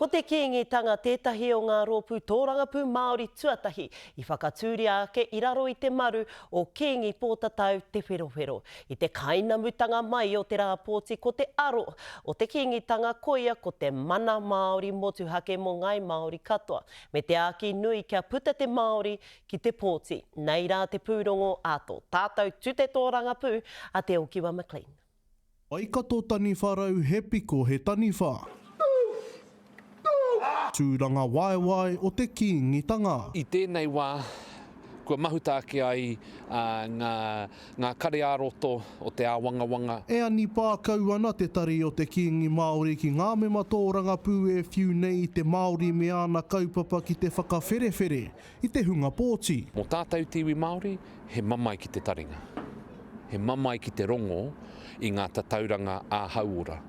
Ko te Kīngitanga tētahi o ngā rōpū tōrangapū Māori tuatahi i whakatūria ake i raro i te maru o Kīngi Pōtatau Te Wherowhero. I te kainamutanga mai o te rā pōti ko te aro o te Kīngitanga koia ko te mana Māori motuhake mō ngāi Māori katoa, me te āki nui kia puta te Māori ki te pōti. Nei rā te pūrongo a tō tātou tute tōrangapū a Te Okiwa McLean. Waikato taniwha rau he piko he taniwha. Tūranga waewae o te Kīngitanga. I tēnei wā, kua mahuta ake ai ngā, ngā kare ā-roto o te āwangawanga. E anipā kau ana te Tari o te Kīngi Māori ki ngā mema tōrangapū e whiu nei i te Māori me āna kaupapa ki te whakawherewhere i te hunga pōti. Mō tātou te iwi Māori, he mamae ki te taringa. He mamae ki te rongo i ngā tatauranga ā-hauora,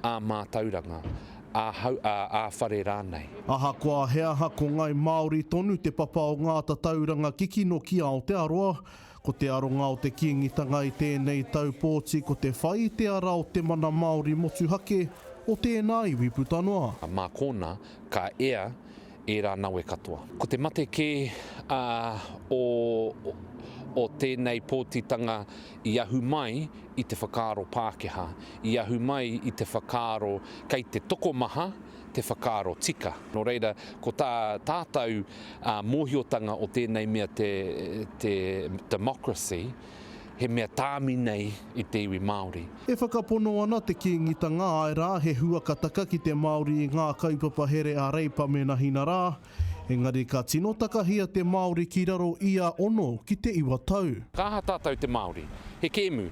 ā-mātauranga, ā-whare rānei. Ahakoa he aha ko Ngai Māori tonu te papa o ngā tatauranga kikino ki Aotearoa, ko te aronga o te Kīngitanga i tēnei tau pōti ko te whai i te ara o te mana Māori motuhake o tēnā iwi puta noa. Mā konā ka ea ērā nawe katoa. Ko te mate kē o o tēnei pōtitanga i ahu mai i te whakaaro Pākehā, i ahu mai i te whakaaro kei te tokomaha te whakaaro tika. Nō reira, ko tā tātou mōhiotanga o tēnei mea te te democracy, he mea tāmi nei i te iwi Māori. E whakapono ana te Kīngitanga āe rā he huakataka ki te Māori i ngā kaupapa here a Reipa me Nahina rā, engari ka tino takahia te Māori ki raro i a ono ki te iwa tau. Ka aha tātou te Māori? He kēmu.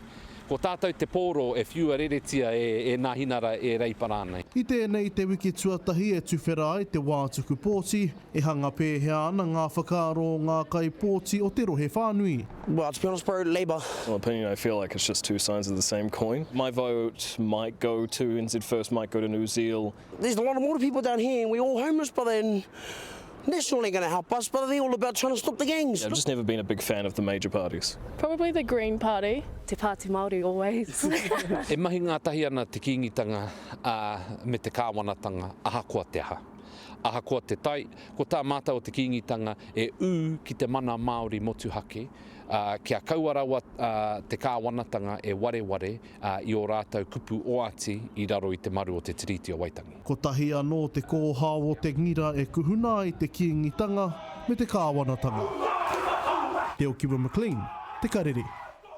Ko tātou te pōro e whiua reretia e Nahina rā, e Reipa rānei. I tēnei te wiki tuatahi e tuwhera ai te wā tuku pōti, E hanga pēhea ana ngā whakaaro o ngā kaipōti o te rohe whānui? Well, to be honest bro, Labour. My opinion, I feel like it's just two sides of the same coin. My vote might go to NZ First, might go to New Zeal. There's a lot of Māori people down here and we're all homeless brother and National ain't gonna help us brother, they're all about trying to stop the gangs. I've just never been a big fan of the major parties. Probably the Green Party. Te Pāti Māori always. E mahi ngātahi ana te Kīngitanga me te Kāwanatanga ahakoa te aha. Ahakoa te tai, ko tā mātou o te Kīngitanga e ū ki te mana Māori motuhake, ā, kia kaua rawa te kāwanatanga e wareware i ō rātou kupu oati i raro i te maru o te Tiriti o Waitangi. Kotahi anō te kōhao o te ngira e kuhuna ai te Kīngitanga me te kāwanatanga. Te Okiwa McLean, Te Karere.